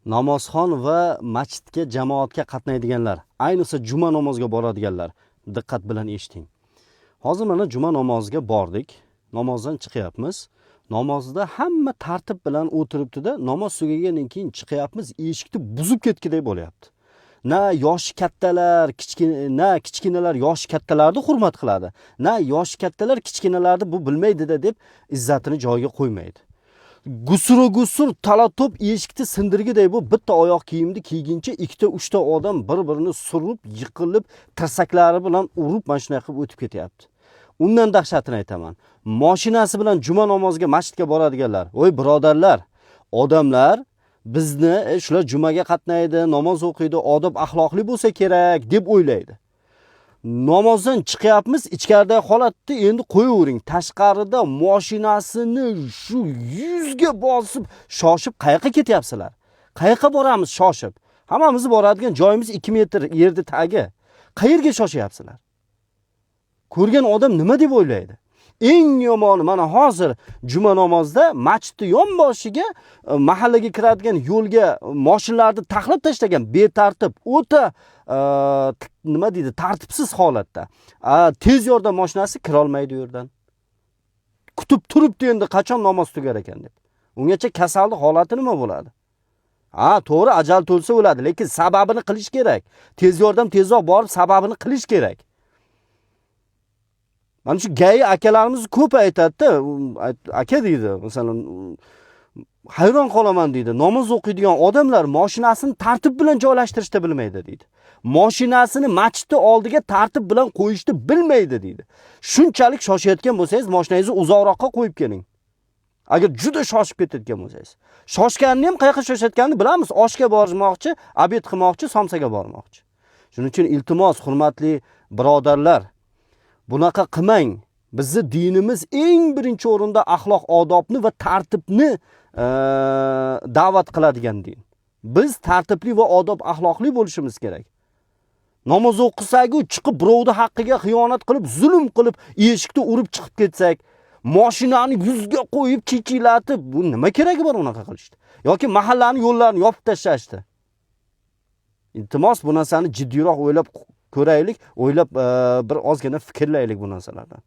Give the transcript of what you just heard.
Namozxon va masjidga jamoatga qatnaydiganlar, ayniqsa juma namoziga boradiganlar, diqqat bilan eshiting. Hozir mana juma namoziga bordik. Namozdan chiqyapmiz. Namozda hamma tartib bilan o'tiribdi-da, namoz tugagandan keyin chiqyapmiz, eshikni buzib ketgidek bo'lyapti. Na yoshi kattalar, kichkina, na kichkinalar yoshi kattalarni hurmat qiladi, na yoshi kattalar kichkinalarni bu bilmaydi-da deb izzatini joyiga qo'ymaydi. Gusuru gusur tala to'p eshikni sindirgiday bu bitta oyoq kiyimni kiyguncha ikkita uchta odam bir-birini surib, yiqilib, tirsaklari bilan urib mana shunday qilib o'tib ketyapti. Undan dahshatini aytaman. Mashinasi bilan juma namoziga masjidga boradiganlar, voy birodarlar, odamlar bizni shular jumaga qatnaydi, namoz o'qiydi, odob axloqli bo'lsa kerak deb o'ylaydi. Namozdan chiqyapmiz, ichkaridagi holatni endi qo'yavering. Tashqarida mashinasini shu yuzga bosib, shoshib qayoqqa ketyapsizlar? Qayoqqa boramiz shoshib? Hammamiz boradigan joyimiz 2 metr yerni tagi. Qayerga shoshyapsizlar? Ko'rgan odam nima deb o'ylaydi? Eng yomoni mana hozir juma namozida masjidni yonboshiga mahallaga kiradigan yo'lga mashinalarni taxlab tashlagan betartib, o'ta nima deydi, tartibsiz holatda. Tez yordam mashinasi kirolmaydi u yerdan. Kutib turibdi endi qachon namoz tugar ekan deb. Ungacha kasalning holati nima bo'ladi? Ha, to'g'ri, ajal to'lsa o'ladi, lekin sababini qilish kerak. Tez yordam tezroq borib sababini qilish kerak. Mana shu ГАИ akalarimiz ko'p aytadi-da, aka deydi, masalan, hayron qolaman deydi. Namoz o'qiydigan odamlar mashinasini tartib bilan joylashtirishni bilmaydi deydi. Mashinasini masjidni oldiga tartib bilan qo'yishni bilmaydi deydi. Shunchalik shoshayotgan bo'lsangiz, mashinangizni uzoqroqqa qo'yib keling. Agar juda shoshib ketayotgan bo'lsangiz. Shoshganini ham qayoqqa shoshayotganini bilamiz. Oshga bormoqchi, обед qilmoqchi, somsaga bormoqchi. Shuning uchun iltimos, hurmatli birodarlar, bunaqa qilmang. Bizni dinimiz eng birinchi o'rinda axloq odobni va tartibni da'vat qiladigan din. Biz tartibli va odob axloqli bo'lishimiz kerak. Namoz o'qisak-u chiqib birovni haqqiga xiyonat qilib, zulm qilib, eshikni urib chiqib ketsak, mashinani yuzga qo'yib chichilatib, bu nima keragi bor unaqa qilishdi? Yoki mahallani yo'llarini yopib tashlashdi. Iltimos, bu narsani jiddiyroq o'ylab ko'raylik, o'ylab bir ozgina fikrlaylik bu narsalardan.